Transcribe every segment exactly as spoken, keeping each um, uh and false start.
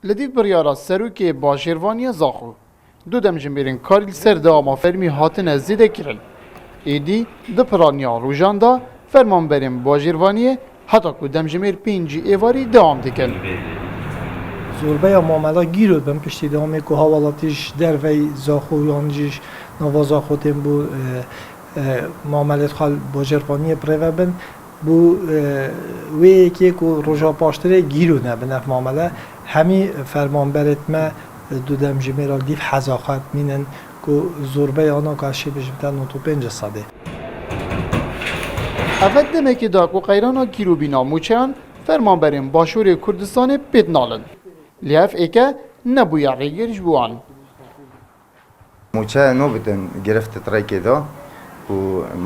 Li dîv biryara serokê bajêrvaniya Zaxo, du demjimêrên karî li ser dewama fermî hatine zêdekirin. Êdî di piraniya rojan de fermanberên bajêrvaniyê heta ku demjimêr pêncî êvarî dewam dikin. Zorbeya mamela gîro dibin piştî dewamê ku hewalatî ji derveyî Zaxo yan jî ji nava Zaxo tên bo, e, e, mamelê xwe li bajêrvaniyê bi rê ve bin. Bo, e, wê yekê ku roja paştirê gîro nebin ev mamele, hemî fermanberêt me, e, du demjimêra li dîv hezaxet mînin ku zorbeya ana, ka ez şê bijim te nod û pênc sedê. Ev demekê da ku qeyrana gîrobîna mûçeyan fermanberên Başûrê Kurdistanê pêt nalin. Lê ev êke nebûye rêgir ji bo wan. Mûçe nû bitin giriftit rêkê da û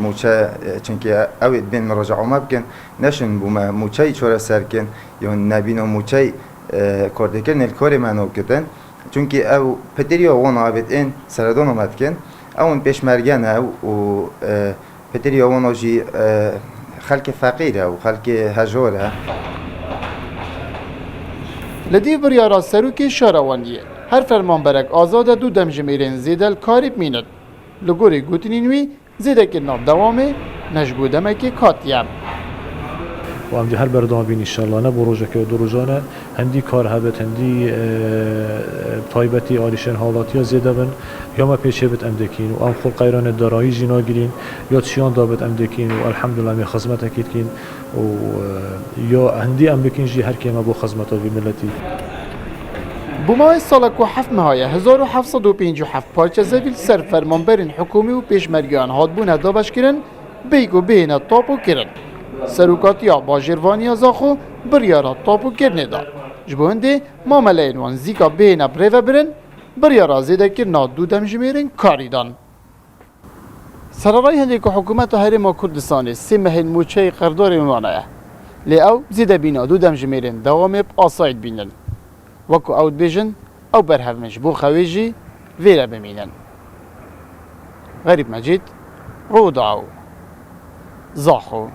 mûçe, e, çunkî ew ê dibên miraca'a me bikin, neşin bo me mûçeyî çareser kin, yan nebîna mûçeyî, e, kardekirinê li karê me nakitin. Çunkî ew pitir ya wan avêt ên seredana me dikin. Ew in pêşmerge ne û, e, Pitir ya wana jî, e, xelkê feqîr e û xelkê hejar e. Li dîv biryara serokê şarewendiyê, her fermanberek azad e du demjimêrên zêde li karî bimînin. Li gorî gotinên wî, zêdekirina dewamê ne ji bo demekê katiye. Û em jî her berdewam bîn înşallah, ne bo rojekê û du rojan e. Hindî kar hebit, hindî, e, taybetî alîşên hawlatiya zêde bin, ya me pêçê bit em dikîn û em xwe qeyranê darayî jî nagirîn, ya çiyan da bit em dikîn û elhamdulillah em ê xizmetekî dikîn û, e, ya hindî em bikîn jî her kêm e bo xizmeta vî miletî. Bo mawê salek û heft meha ye hezar û heft sed û pêncî û heft parçezevî li ser fermanberên hikûmî û pêşmergeyan hatbûne dabeşkirin, bêyî ku bihêne tapokirin. Serokatiya bajêrvaniya Zaxo biryara tapokirinê da. Ji bo hindê mameleyên wan zîka bihêne birêvebirin, biryara zêdekirina du demjimêrên karî dan. Sererayî hindê ku hikûmeta Herêma Kurdistanê sê mehên mûçeyê qerdarên wan e. Lê ew zêdebîna du demjimêrên dewamê bi asayî dibînin. Wek ku ew dibêjin, ew berhev in ji bo xewê jî vê re bimînin. Xerîb Mecîd, Rûdaw, Zaxo.